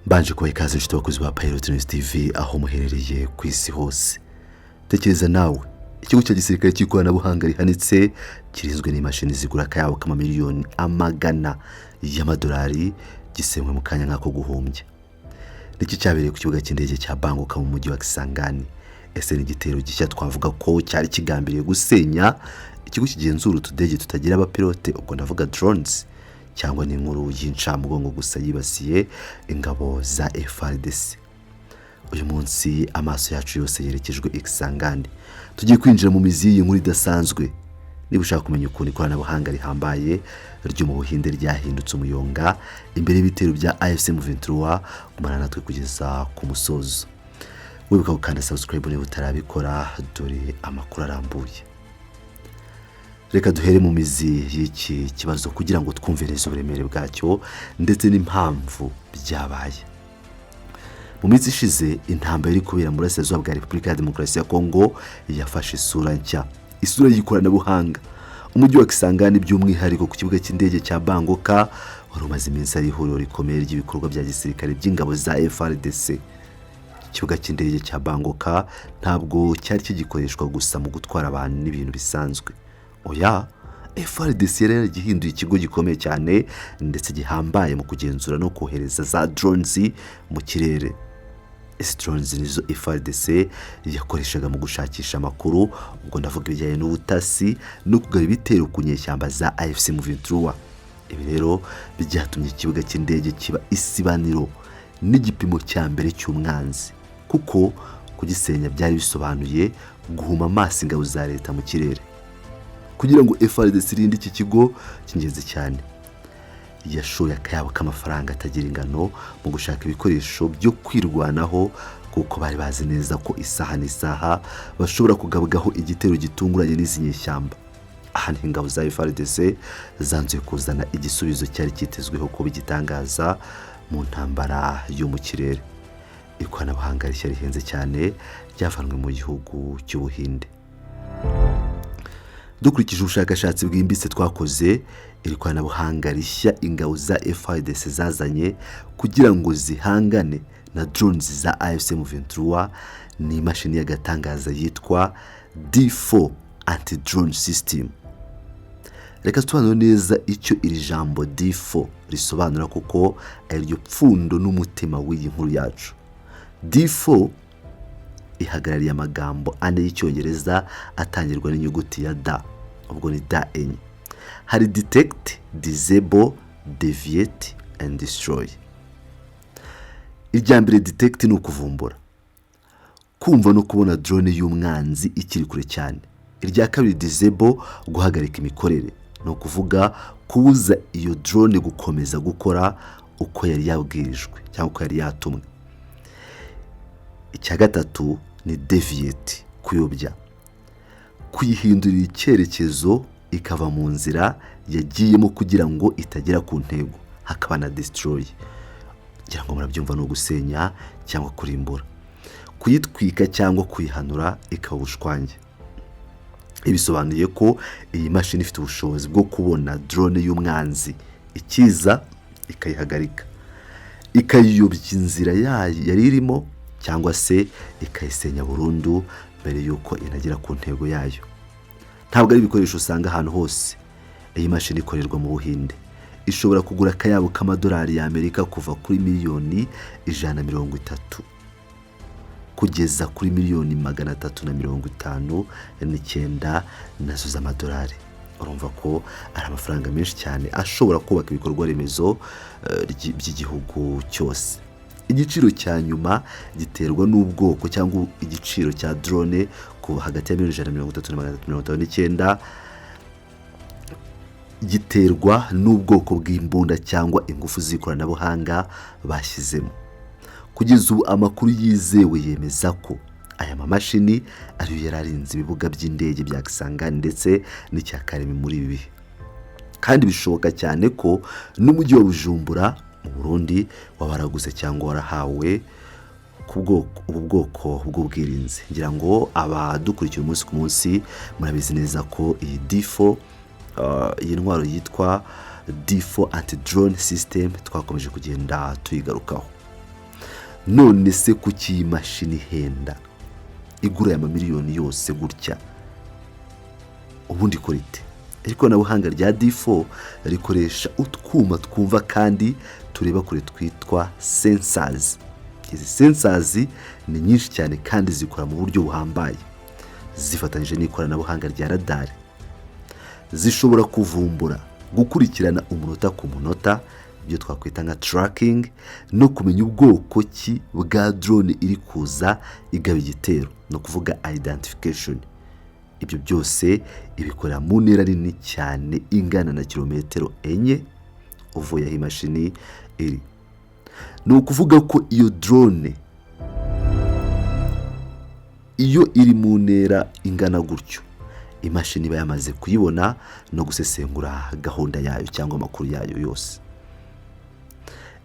Mbanje kubaha ikaze, inshuti abakozi ba Pilot News TV aho muherereye ku isi hose. Tekereza nawe ikigo cya gisirikare cy'ikoranabuhanga rihanitse, kirinzwe n'imashini zigura akayabo k'amamiliyoni amagana y'amadolari, gisenywe mu kanya nk'ako guhumbya. Niki cyabereye ku kibuga cy'indege cya Bangoka mu mujyi wa Kisangani? Ese ni igitero gishya twavuga ko cyari kigambiriye gusenya ikigo kigenzura utudege tutagira abapilote, ubwo ndavuga drones, cyangwa ni inkuru y'incamugongo gusa yibasiye ingabo za FARDC? Uyu munsi amaso yacu yose yerekejwe i Kisangani. Tugiye kwinjira mu mizi y'iyi nkuru idasanzwe. Niba ushaka kumenya ukuntu ikoranabuhanga rihambaye ryo mu Buhinde ryahindutse umuyonga imbere y'ibitero bya AFC M23, gumana natwe kugeza ku musozo. Wibuka gukanda subscribe niba utarabikora. Dore amakuru arambuye. Reka duhere mu mizi y'iki kibazo kugira ngo twumve neza uburemere bwacyo ndetse n'impamvu byabaye. Mu minsi ishize, intambara iri kubera mu burasirazuba bwa Repubulika ya Demokarasi ya Kongo yafashe isura nshya, isura y'ikoranabuhanga. Umujyi wa Kisangani, by'umwihariko ku kibuga cy'indege cya Bangoka, wari umaze iminsi ari ihuriro rikomeye ry'ibikorwa bya gisirikare by'ingabo za FARDC. Ikibuga cy'indege cya Bangoka ntabwo cyari kigikoreshwa gusa mu gutwara abantu n'ibintu bisanzwe. Oya, FARDC yari yaragihinduye ikigo gikomeye cyane ndetse gihambaye mu kugenzura no kohereza za drones mu kirere. Izi drones nizo FARDC yakoreshaga mu gushakisha amakuru, ubwo ndavuga ibijyanye n'ubutasi no kugaba ibitero ku nyeshyamba za AFC M23. Ibi rero byatumye ikibuga cy'indege kiba isibaniro n'igipimo cya mbere cy'umwanzi, kuko kugisenya byari bisobanuye guhuma amaso ingabo za leta mu kirere. Kugira ngo FARDC irinde iki kigo cy'ingenzi cyane, yashoye akayabo k'amafaranga atagira ingano mu gushaka ibikoresho byo kwirwanaho, kuko bari bazi neza ko isaha n'isaha bashobora kugabwaho igitero gitunguranye n'izi nyeshyamba. Aha ni ingabo za FARDC zanzuye kuzana igisubizo cyari cyitezweho kuba igitangaza mu ntambara yo mu kirere: ikoranabuhanga rishya rihenze cyane ryavanwe mu gihugu cy'Ubuhinde. Dukurikije ubushakashatsi bwimbitse twakoze, iri koranabuhanga rishya ingabo za FARDC zazanye kugira ngo zihangane na drones za AFC M23 ni imashini y'agatangaza yitwa D4 anti drone system. Reka tusobanure neza icyo iri jambo D4 risobanura, kuko ari ryo pfundo n'umutima w'iyi nkuru yacu. D4 ihagarariye amagambo ane y'Icyongereza atangirwa n'inyuguti ya D, ubwo ni D enye. Hari detect, disable, deviate and destroy. Irya mbere, detect, ni ukuvumbura, kumva no kubona drone y'umwanzi ikiri kure cyane. Irya kabiri, disable, guhagarika imikorere, ni ukuvuga kubuza iyo drone gukomeza gukora uko yari yabwirijwe cyangwa uko yari yatumwe. Icya gatatu ni deviate, kuyobya, kuyihindurira icyerekezo ikava mu nzira yagiyemo kugira ngo itagera ku ntego. Hakaba na destroy, kugira ngo murabyumva, ni ugusenya cyangwa kurimbura, kuyitwika cyangwa kuyihanura ikaba ubushwange. Bisobanuye ko iyi mashini ifite ubushobozi bwo kubona drone y'umwanzi ikiza, ikayihagarika, ikayiyobya inzira yayo yari irimo, cyangwa se ikayisenya burundu mbere y'uko inagera ku ntego yayo. Ntabwo ari ibikoresho usanga ahantu hose. Iyi mashini ikorerwa mu Buhinde, ishobora kugura akayabo k'amadolari y'Amerika kuva kuri miliyoni 130 kugeza kuri miliyoni 359 nazo z'amadolari. Urumva ko ari amafaranga menshi cyane ashobora kubaka ibikorwa remezo by'igihugu cyose. Igiciro cya nyuma giterwa n'ubwoko cyangwa igiciro cya drone, kuva hagati ya miliyoni 130 na 359, giterwa n'ubwoko bw'imbunda cyangwa ingufu z'ikoranabuhanga bashyizemo. Kugeza ubu, amakuru yizewe yemeza ko aya mamashini ariyo yari arinze ibibuga by'indege bya Kisangani ndetse n'icya Kalemie muri ibi bihe, kandi bishoboka cyane ko n'umujyi wa Bujumbura mu Burundi waba waraguze cyangwa warahawe ku bwoko ubu bwoko bw'ubwirinzi. Ngira ngo abadukurikira umunsi ku munsi murabizi neza ko iyi D4, iyi ntwaro yitwa D4 anti drone system, twakomeje kugenda tuyigarukaho. None se kuki iyi mashini ihenda, igura aya mamiliyoni yose gutya, ubundi ikora ite? Iri koranabuhanga rya D4 rikoresha utwuma twumva kandi tureba kure twitwa sensors. Izi sensors ni nyinshi cyane kandi zikora mu buryo buhambaye, zifatanyije n'ikoranabuhanga rya radari. Zishobora kuvumbura, gukurikirana umunota ku munota, ibyo twakwita nka tracking, no kumenya ubwoko ki bwa drone iri kuza igaba igitero, ni ukuvuga identification. Ibyo byose ibikorera mu ntera nini cyane ingana na kilometero 4 uvuye aho imashini iri. Ni ukuvuga ko iyo drone iyo iri mu ntera ingana gutyo, imashini iba yamaze kuyibona no gusesengura gahunda yayo cyangwa amakuru yayo yose.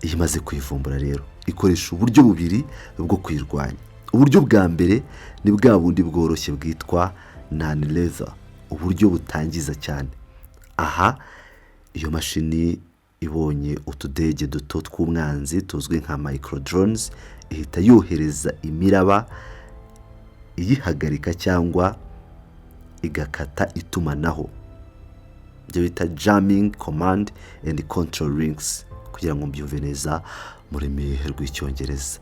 Iyo imaze kuyivumbura rero, ikoresha uburyo bubiri bwo kuyirwanya. Uburyo bwa mbere ni bwa bundi bworoshye bwitwa non-lethal, uburyo butangiza cyane. Aha iyo mashini ibonye utudege duto tw'umwanzi tuzwi nka micro drones, ihita yohereza imiraba iyihagarika cyangwa igakata itumanaho, ibyo bita jamming command and control links, kugira ngo mbyumve neza mu rurimi rw'Icyongereza,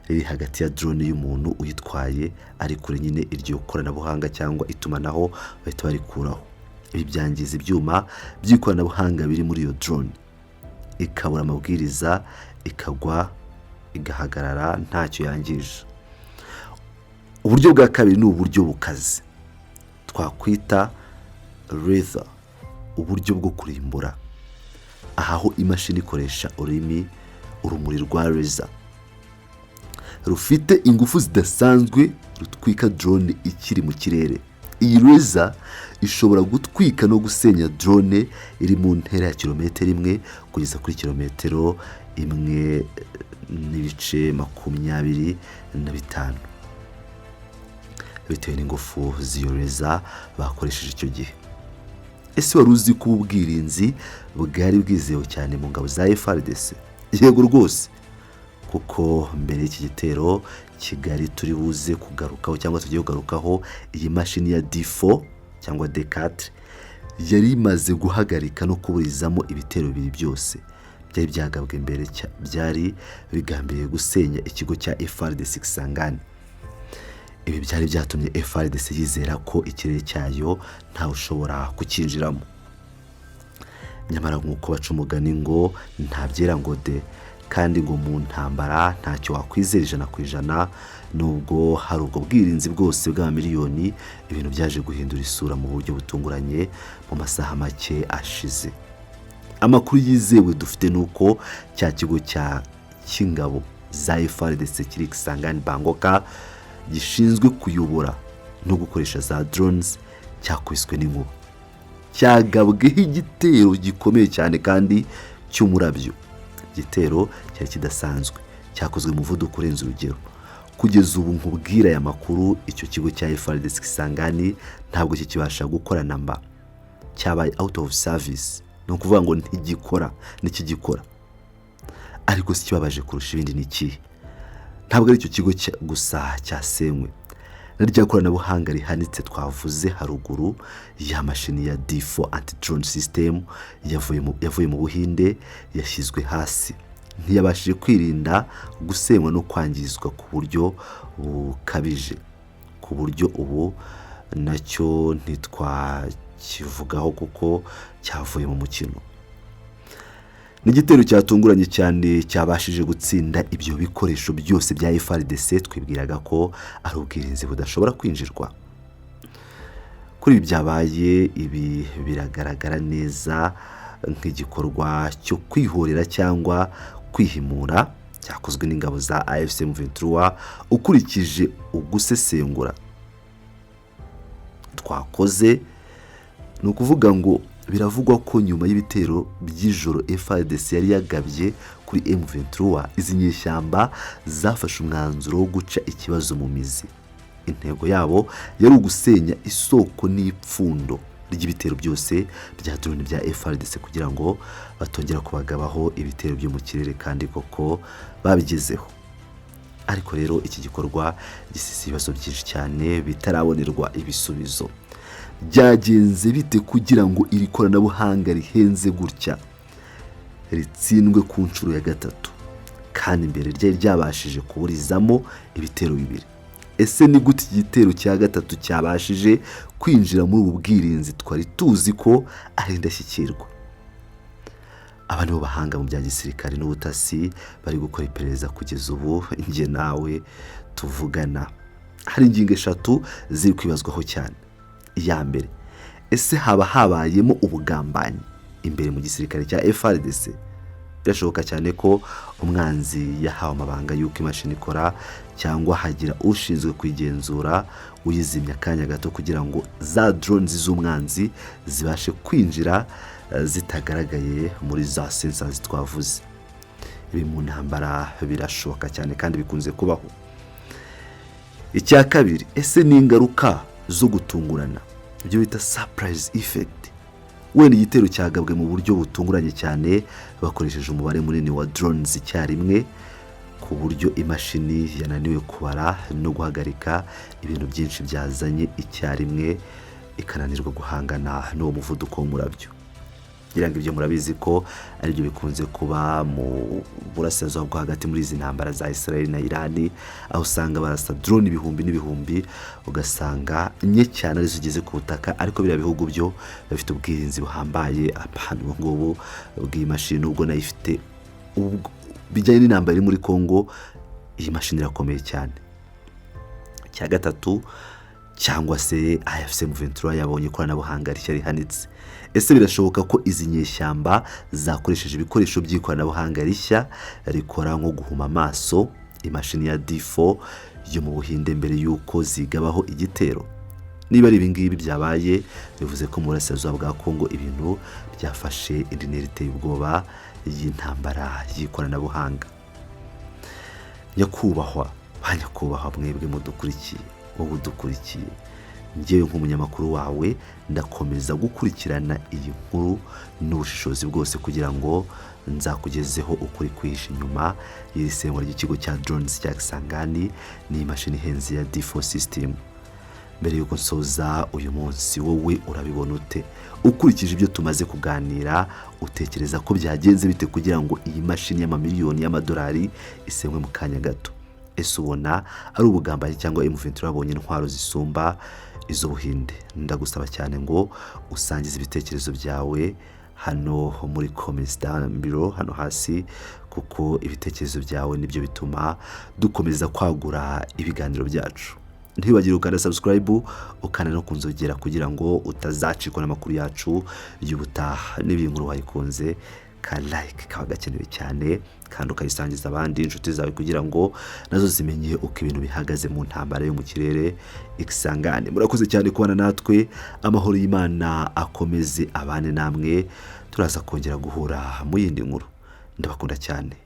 riri hagati ya drone y'umuntu uyitwaye ari kure nyine. Iryo koranabuhanga cyangwa itumanaho bahita barikuraho. Ibi byangiza ibyuma by'ikoranabuhanga biri muri iyo drone, ikabura amabwiriza, ikagwa, igahagarara ntacyo yangije. Uburyo bwa kabiri ni uburyo bukaze twakwita lethal, uburyo bwo kurimbura. Aha ho imashini ikoresha urumuri rwa laser rufite ingufu zidasanzwe, rutwika drone ikiri mu kirere. Iyi laser ishobora gutwika no gusenya drone iri mu ntera ya kilometero 1 kugeza kuri kilometero 1.25, bitewe n'ingufu z'iyo laser bakoresheje icyo gihe. Ese wari uzi ko ubu bwirinzi bwari bwizewe cyane mu ngabo za FARDC? Yego rwose, kuko mbere y'iki gitero Kigali turi buze kugarukaho cyangwa tugiye kugarukaho, iyi mashini ya D4 cyangwa D4 yari imaze guhagarika no kuburizamo ibitero bibiri byose byari byagabwe mbere, byari bigambiriye gusenya ikigo cya FARDC Kisangani. Ibi byari byatumye FARDC yizera ko ikirere cyayo ntawe ushobora kucyinjiramo. Nyamara nk'uko baca umugani ngo ntabyera ngo de, kandi ngo mu ntambara ntacyo wakwizera 100%, nubwo hari ubwo bwirinzi bwose bw'amamiliyoni, ibintu byaje guhindura isura mu buryo butunguranye mu masaha make ashize. Amakuru yizewe dufite ni uko cya kigo cya cy'ingabo za FARDC kiri Kisangani Bangoka, gishinzwe kuyobora no gukoresha za drones, cyakubiswe n'inkuba, cyagabweho igitero gikomeye cyane kandi cy'umurabyo. Igitero cyari kidasanzwe, cyakozwe mu muvuduko urenze urugero. Kugeza ubu nkubwira aya makuru, icyo kigo cya FARDC Kisangani ntabwo kikibasha gukora namba, cyabaye out of service, ni ukuvuga ngo ntigikora, ntikigikora. Ariko si ikibabaje kurusha ibindi ni ikihe? Ntabwo ari icyo kigo gusa cyasenywe. Na rya koranabuhanga rihanitse twavuze haruguru, ya mashini ya D4 anti drone system yavuye mu Buhinde, yashyizwe hasi, ntiyabashije kwirinda gusenywa no kwangizwa ku buryo bukabije, ku buryo ubu nacyo ntitwakivugaho kuko cyavuye mu mukino. Ni igitero cyatunguranye cyane cyabashije gutsinda ibyo bikoresho byose bya FARDC twibwiraga ko ari ubwirinzi budashobora kwinjirwa. Kuri ibi byabaye, ibi biragaragara neza nk'igikorwa cyo kwihorera cyangwa kwihimura cyakozwe n'ingabo za AFC M23. Ukurikije ugusesengura twakoze, ni ukuvuga ngo biravugwa ko nyuma y'ibitero by'ijoro FARDC yari yagabye kuri M23, izi nyeshyamba zafashe umwanzuro wo guca ikibazo mu mizi. Intego yabo yari ugusenya isoko n'ipfundo ry'ibitero byose bya drone bya FARDC kugira ngo batongera kubagabaho ibitero byo mu kirere, kandi koko babigezeho. Ariko rero iki gikorwa gisize ibibazo byinshi cyane bitarabonerwa ibisubizo. Byagenze bite kugira ngo iri koranabuhanga rihenze gutya ritsindwe ku nshuro ya gatatu, kandi mbere ryari ryabashije kuburizamo ibitero bibiri? Ese ni gute iki gitero cya gatatu cyabashije kwinjira muri ubu bwirinzi twari tuzi ko ari indashyikirwa? Aba nibo bahanga mu bya gisirikare n'ubutasi bari gukora iperereza kugeza ubu njye nawe tuvugana. Hari ingingo eshatu ziri kwibazwaho cyane. Iya mbere, ese haba habayemo ubugambanyi imbere mu gisirikare cya FARDC? Birashoboka cyane ko umwanzi yahawe amabanga y'uko imashini ikora, cyangwa hagira ushinzwe kuyigenzura uyizimya akanya gato kugira ngo za drones z'umwanzi zibashe kwinjira zitagaragaye muri za sensors twavuze. Ibi mu ntambara birashoboka cyane kandi bikunze kubaho. Icya kabiri, ese ni ingaruka zo gutungurana, ibyo bita surprise effect? Wenda igitero cyagabwe mu buryo butunguranye cyane, bakoresheje umubare munini wa drones icyarimwe, ku buryo imashini yananiwe kubara no guhagarika ibintu byinshi byazanye icyarimwe, ikananirwa guhangana n'uwo muvuduko w'umurabyo. Ngira ngo ibyo murabizi ko aribyo bikunze kuba mu burasirazuba bwo hagati muri izi ntambara za Israel na Iran, aho usanga barasa drone ibihumbi n'ibihumbi, ugasanga nke cyane arizo zigeze ku butaka, ariko biriya bihugu byo bifite ubwirinzi buhambaye. Apana ubu ngubu bw'iyi mashini, ubwo nayo ifite bijyanye n'intambara iri muri Congo, iyi mashini irakomeye cyane. Icya gatatu, cyangwa se AFC M23 yabonye ikoranabuhanga rishya rihanitse. Ese birashoboka ko izi nyeshyamba zakoresheje ibikoresho by'ikoranabuhanga rishya rikora nko guhuma amaso imashini ya D4 yo mu Buhinde mbere y'uko zigabaho igitero? Niba ari ibingibi byabaye, bivuze ko mu burasirazuba bwa Kongo ibintu byafashe indi ntera iteye ubwoba y'intambara y'ikoranabuhanga. Nyakubahwa, ba nyakubahwa mwebwe mudukurikiye, wowe udukurikiye, ngewe nk'umunyamakuru wawe ndakomeza gukurikirana iyi nkuru n'ubushishozi bwose kugira ngo nzakugezeho ukuri kwihishe inyuma y'iri senywa ry'ikigo cya drones cya Kisangani n'imashini ihenze ya D4 system. Mbere y'uko nsoza uyu munsi, wowe urabibona ute? Ukurikije ibyo tumaze kuganira, utekereza ko byagenze bite kugira ngo iyi mashini y'amamiliyoni y'amadolari isenywe mu kanya gato? Ese ubona ari ubugambanyi, cyangwa M23 yabonye intwaro zisumba iz'Ubuhinde? Ndagusaba cyane ngo usangize ibitekerezo byawe hano muri comments down below, hano hasi, kuko ibitekerezo byawe nibyo bituma dukomeza kwagura ibiganiro byacu. Ntiwibagirwe gukanda subscribe, ukanda no kunzogera kugira ngo utazacikwa n'amakuru yacu y'ubutaha. Niba iyi nkuru wayikunze, ka like kaba gakenewe cyane, kandi ukayisangiza abandi inshuti zawe kugira ngo nazo zimenye uko ibintu bihagaze mu ntambara yo mu kirere Kisangani. Murakoze cyane kubana natwe. Amahoro y'Imana akomeze abane namwe. Turaza kongera guhura mu yindi nkuru. Ndabakunda cyane.